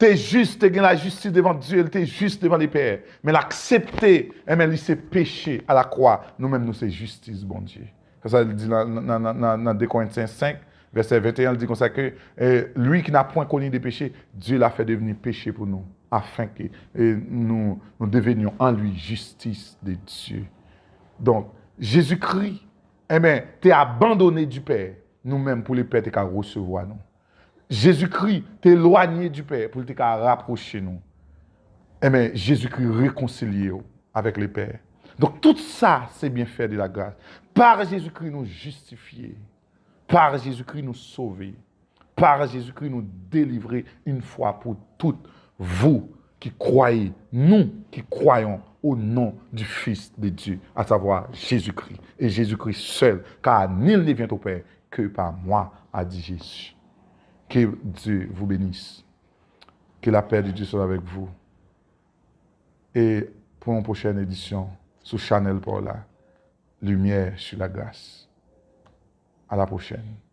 te jis, te gen lajistis devan Dye, li te jis devan Lepè. Men l aksepte, enben li se peche a la kwa. Nou menm nou se jistis Bondye. Se sa l di nan, nan, nan, nan, nan de Korentyen senk, vèsè venteyen, l di konsa ke, eh, lui qui n'a point connu de péché, Dieu l'a fait devenir péché pour nous, afin que, eh, nous, nous devenions en lui justice de Dieu. Donk, Jezikri, enben, te abandone Dipè, nou menm pou Lepè te ka resevwa nou. Jezikri te elwanye Dipè pou l te ka rapwoche nou. Enben, Jezikri rekonsilye w avèk Lepè. Donk, tout sa, se byenfè de la grâce. Par Jezikri, nou jistifye. Par Jezikri, nou sove. Par Jezikri, nou delivre une fois pour toutes. Vous qui croyez, nous qui croyons au nom du Fils de Dieu, à savoir Jésus-Christ, et Jésus-Christ seul, car nul ne vient au Père que par moi, a dit Jésus. Que Dieu vous bénisse. Que la paix de Dieu soit avec vous. Et pour une prochaine édition sou chanèl pa w la, Lumière sur la grâce. À la prochaine.